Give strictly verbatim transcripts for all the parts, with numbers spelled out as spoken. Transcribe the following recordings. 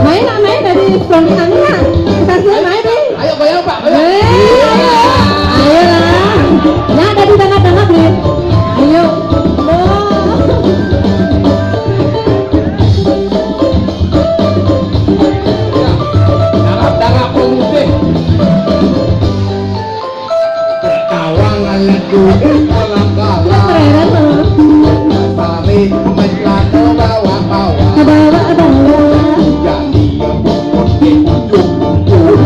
Main lah, main dari Stoney, ya. Kasih main nih. Ayo, goyang, Pak, goyang. Eh, ayo. Ayo lah. Ya, dari tengah-tengah, Bli. Ayo. Oh. Darap-darap pemutih. Berkawangan lagu kalah-kalah. Keren, loh. Sari mencelana bawah-bawah. Ke bawah-bawah. Jadi yang pemutih ujung-ujung.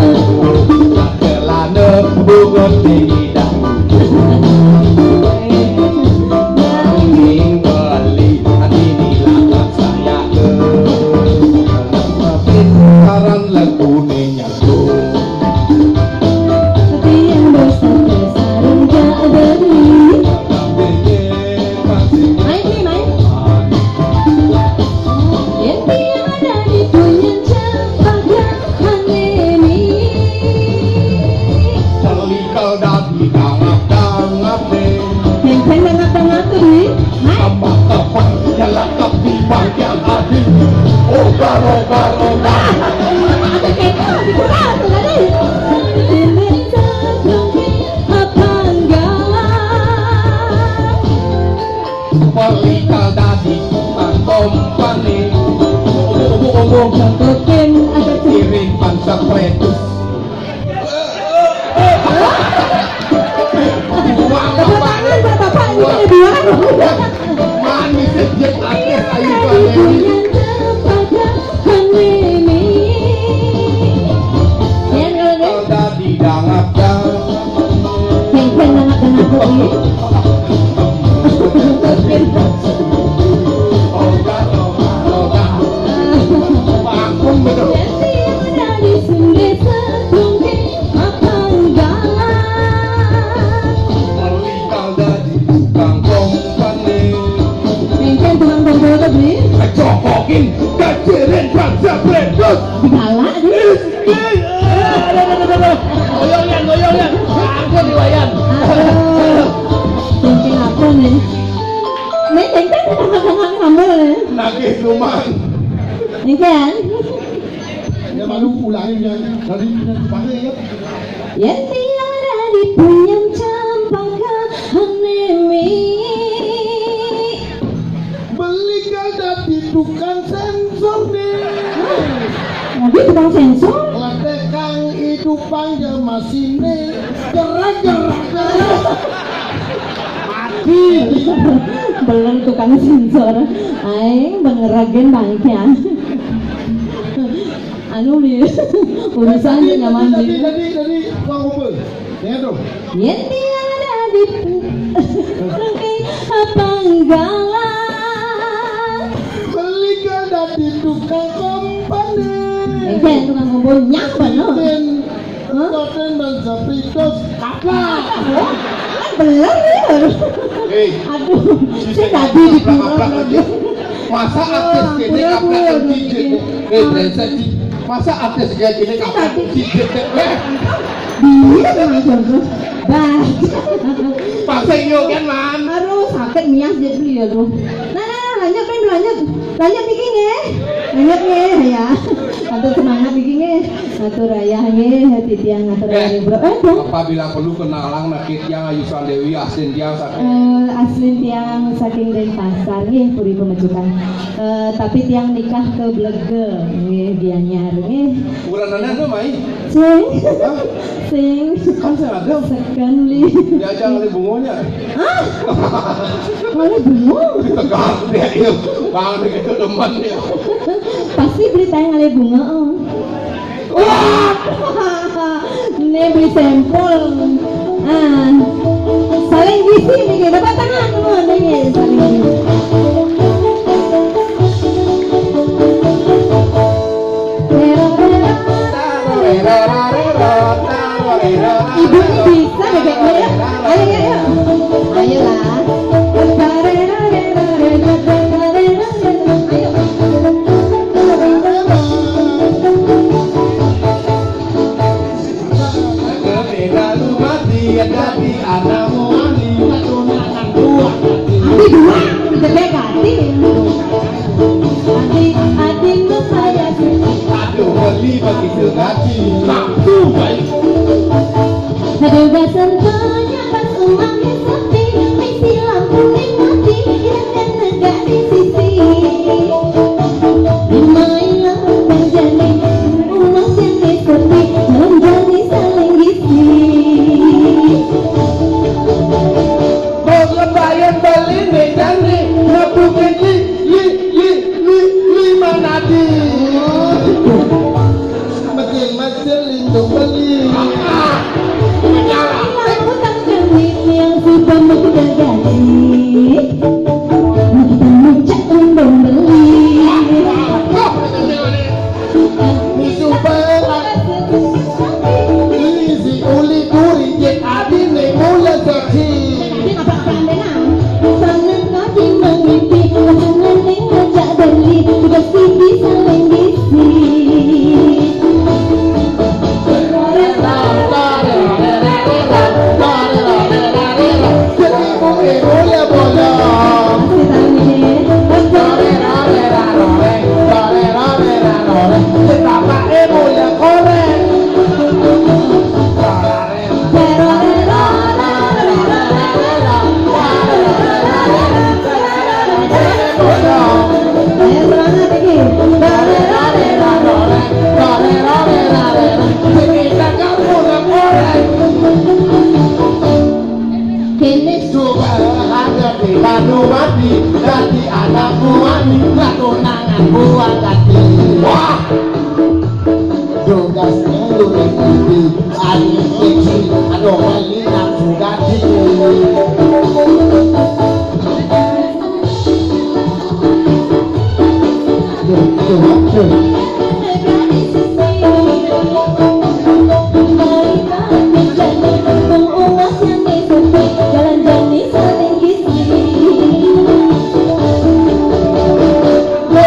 Celana bungut tinggi dah. Nanging beli hati ni lawan saya ke. Sekarang lagu ni nyatu. Tapi yang besar-besar enggak beli. Main ni, main. Yang tiada dipunya cempaka haneni. Kalau dadi dangap-dangap ni. Heng-heng dangap-dangap tu, Dwi. Hai. Tambah tepat, nyelakap di bagian hati. Oh, garo, garo, garo. Ada kena, diputar tu tadi. Ini tak mungkin apa enggak. Pelikal dadi tukang kompani. Obo, obo, obo. Contohin ada. Kirim pansa pretus. Buang. Tepuk tangan buat bapak ini, ada dua. Manis, dia artis, ayu, Pandemi. Ya, kalau dia. Kalau dadi dangap-dangap. Heng-heng dangap-dangap, Bli. Ampun, betul. Kalau dadi tukang kompani. Heng-heng tukang kompor tu, Bli. Cokokin, kacirin, bangsa, bredus. Galak ni. Ih, ih, aduh, aduh, aduh, aduh. Goyong, Yan, goyong, Yan. Ampun, Iwayan. Aduh. Mungkin apa ni? Ni, heng-heng, heng-heng, heng-heng, heng-heng. Nagih, Lumang. Ni kan? Ya, malu pulangin, Yan. Tadi, tadi, ya. Yen tiada dipunyang campaka hanemi. Beli kada di tukang sensor ni. Lagi tukang sensor? Letek kang idupang ya masine. Gerak, gerak, gerak. Mati. Belum tukang sensor. Aing bengeragen bangkian. Anu, Bli. Urusan tadi, nyaman, tadi, Bli. Tadi, tadi, tadi, Bang Kumpul. Ya, tuh. Yen tiada di Rengki apa enggak? Beli kada di tukang kompani. Eh, jangan tukang kompor nyapa, no? Hah? Koten dan Sapritos, apa? Kan bener ya. Eh, aduh, saya tadi di tukang kompor. Masa artis kene kabrakan D J? Eh, brengsek, Ji. Masa artis kayak gini kabrakan D J? Eh, dia langsung tuh. Bah. Paksa yo kan, Man. Aduh, sakit mias jadi beli ya tuh. Nah, nah, nah, lanjut, Pin, lanjut. Lanjut niki nggih. Lanjut nggih, ya. Atur semangat niki nggih. Atur ayah nggih, titiang atur ayah, Bro. Eh, Bro. Apabila perlu kenalan niki tiang Ayusan Dewi, asin tiang saking Eh, aslin tiang saking Denpasar nggih, puri pemecukan. Eh, tapi tiang nikah ke Blegel nggih, Gianyar nggih. Bulan mana tuh, Mai? Sing. Hah? Sing. Kan saya ada. Second, Bli. Diajak kali bungonya. Hah? Kali bungo? Tegang dia, iya. Bang, dia gitu demen dia. Pasti Bli tayang kali bungo, oh. Wah. Ini Bli sampel. Ah. Saling gisi nih, tepuk tangan dulu nih, saling gisi. Ibu bisa bebeknya ya? Ayo, ayo, ayo. Ayolah. Ayo. Beda lu mati ya, jadi anakmu. Coba ada di Banyuwangi, dadi anakku wani, lah tunanganku wani. Wah. Tugas dulu ikuti, adik kecil, aduh, wali nafsu dadi. Tuh, tuh, tuh.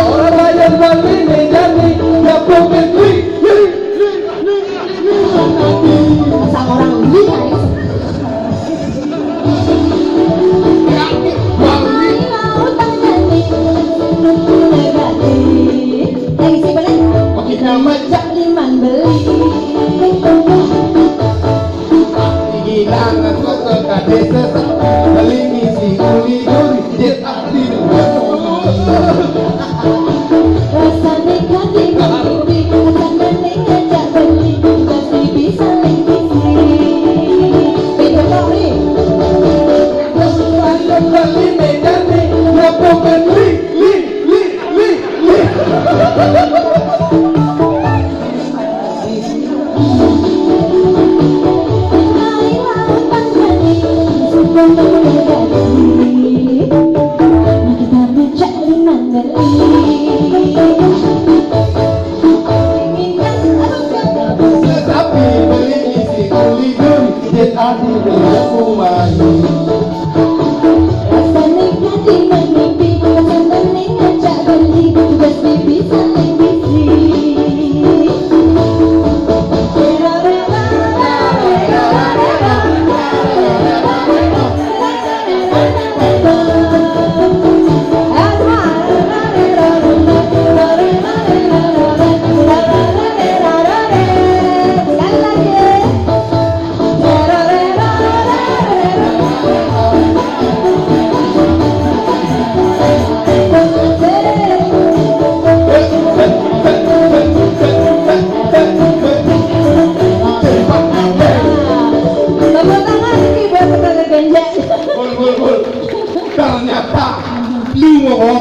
Ora wayang bali nih, Dani. Ya, pokoknya, wih, wih, wih, wih, wih. Sang orang ini, guys. Lagi sih, boleh? Pakai nama Cak Liman beli. Hilang aku ke kades sesat, beli ngisi uli duri, jet ati. Rasane gati mati, rasane ngajak beli, pasti bisa lingkisi. Beda kok, Ri. Beli Medan nih, ya pokoknya li, li, li, li, li.